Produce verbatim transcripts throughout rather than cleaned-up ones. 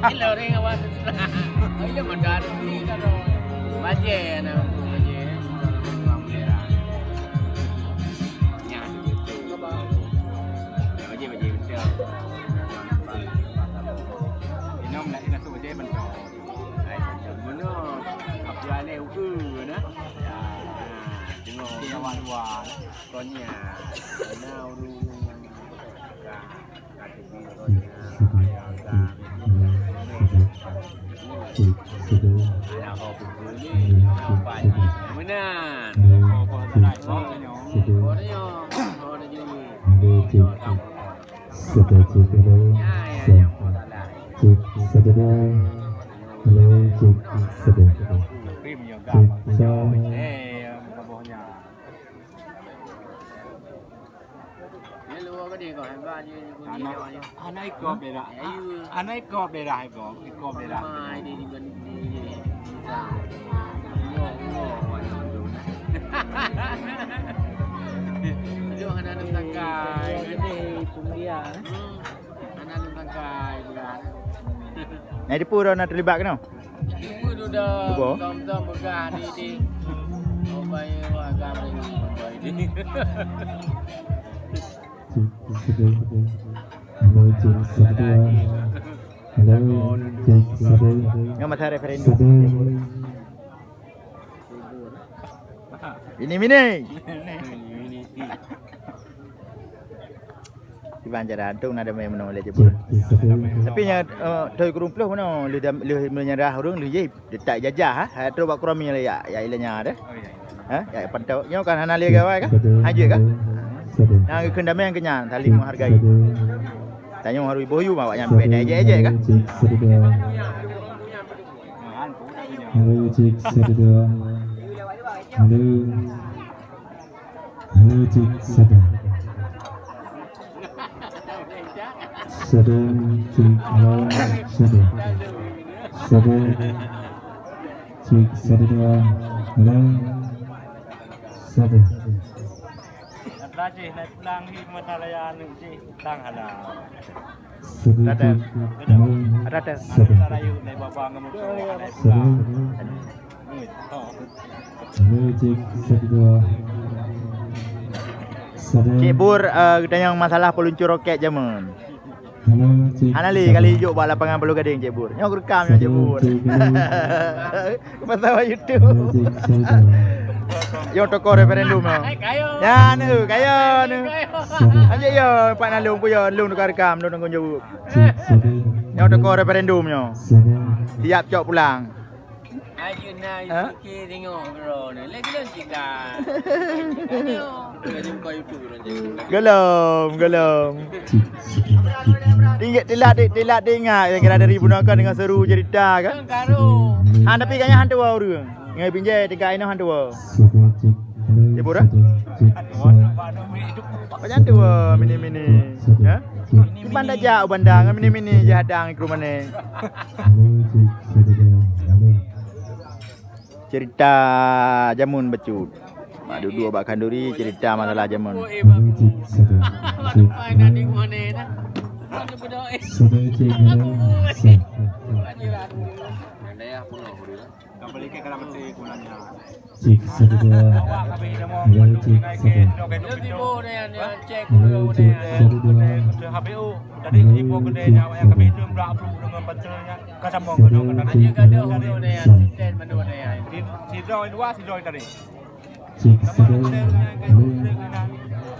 Loreng awak tu. Oh, iya, mada ni kan. Bajé, anak bajé. Bang merah. Nyan. Bajé, bajé betul. Inong nak kena tu bajé betul. Hai, betul. Mana? Apa aneh uku, nah? Ya. Tengok awak luar. Konya. Mana urus? Hana, hana ikop deh dah. Hana ikop deh dah, ikop, ikop deh dah. Nah, itu pun dah nak terlibat kena. Ibu tu dah Ibu? Beutôi-beutôi peugah di, di. Oh, baik, wah, agam lagi, baik, di. Halo, cek, satu, dua. Halo, cek, satu. Nyoe masa referendum. Satu. Ini mini. Iban cara antung na damai meunoe lé jebur. Tapi nya, eh, thoi kureueng ploh meunoe, lheueh dam-, lheueh meunyeurah ureueng, lheueh jih, ditak ijazah, ha, ha, trok bak Kuromi lé yak, yak ilanya deh. Ha, yak pantau. Nyoe kan hana lé gawai kah? Hajat kah? Nyang geukheun damai keu nyan, saling menghargai. Tanyoe harus boh yu awak nyan pih ejek-ejek kah? Halo, cek, satu, dua. Halo. Halo, cek, satu. Satu, cek, halo, satu. Satu, cek, satu, dua. Halo. Satu. Atra jih, naik pulang hi mata raya aneuk jih, tang hana. Satu, cek, halo. Satu. Atra rayu, naik baba ngon motor, naik pulang. Satu. Halo, cek, satu, dua. Satu. Cek Bur, eh, geutanyong masalah peluncur roket jameun. Halo, cek, satu. Hana lé kali jok bak lapangan Pulo Gadeng, cek Bur. Nyoe rekam nyoe, cek Bur. Satu, cek, halo. Pasal bak YouTube. Halo, cek, satu. Nyoe toko referendum nyoe. Ya, nu, kaya nu. Satu. Anjay yo, Pak Nalung pun yo, Nalung tukang rekam, Nalung tanggung jawab. Cek, satu. Nyoe toko referendum nyoe. Satu. Siap cok pulang. Ayeuna, ha? Tengok bro ni. Lagi lom cika. Tengok. Tengok jumpa YouTube bro. Gelom, gelom. Ingat tilat, tilat ingat yang kira dari bunoe kan dengan seru cerita kan? Kan karo. Ha, tapi kayaknya hantu ureueng. Ngai pinjai tiga inoe hantu. Cek Bur, eh? Macam tu, eh, mini-mini. Ya? Di Banda jak, Banda, ngan mini-mini je hadang ikru mané. Cerita jameun bacut. Mak duduk bak khanduri, cerita masalah jameun. Sudah cek. Ka beulikée ka lam até ku nanya. Cek satu dua. Awak kami ilmu. Halo, cek satu. Halo, cek satu dua. Halo, cek satu. Halo, cek satu. Cek satu. Halo. Cek satu.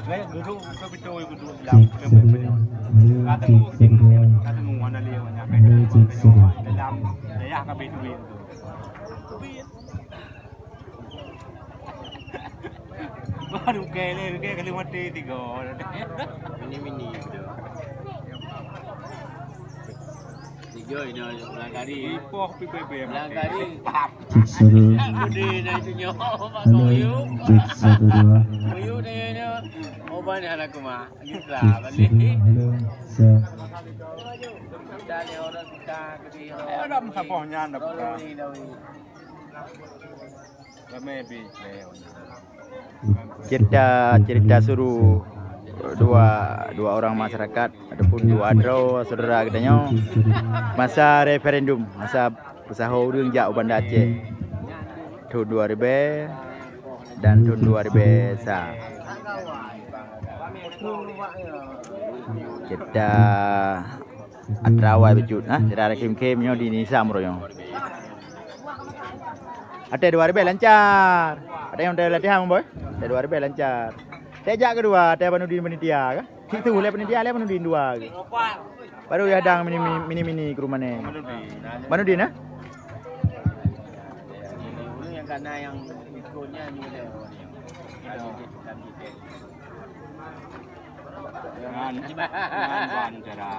Halo, cek satu dua. Halo, cek satu. Baru kali, kali mati tiga. Mini-mini tu. Tiga ini ulang kali. Ipoh P P B. Ulang kali. Cek satu. Udah dah itu nyoh. Halo, cek satu dua. Uyu dia nya. Oh, banyak lah aku mah. Cek satu. Halo, sa. Dah leh orang kita ke dia. Eh, ada sapoh nyan dah buka. Cerita, cerita suruh. dua, dua orang masyarakat ataupun dua droe saudara kita nyoe masa referendum, masa peusaho ureuëng jak u Banda Aceh thon dua ribèe dan thon dua ribèe sa. Kita atra awai bacut, nah, sira rakim kem nyoe di Nisa Meroyong. Até dua ribèe lancar. Até nyang latihan, boy. Até dua ribèe lancar. Até jak keudua, até Banudin panitia ke? Situ lé panitia lé Banudin dua ke? Baru ya dang mini mini mini ke rumah ni. Banudin, eh? Ureuëng nyang kana nyang ikutnya ni dia. Jangan, jangan bandera.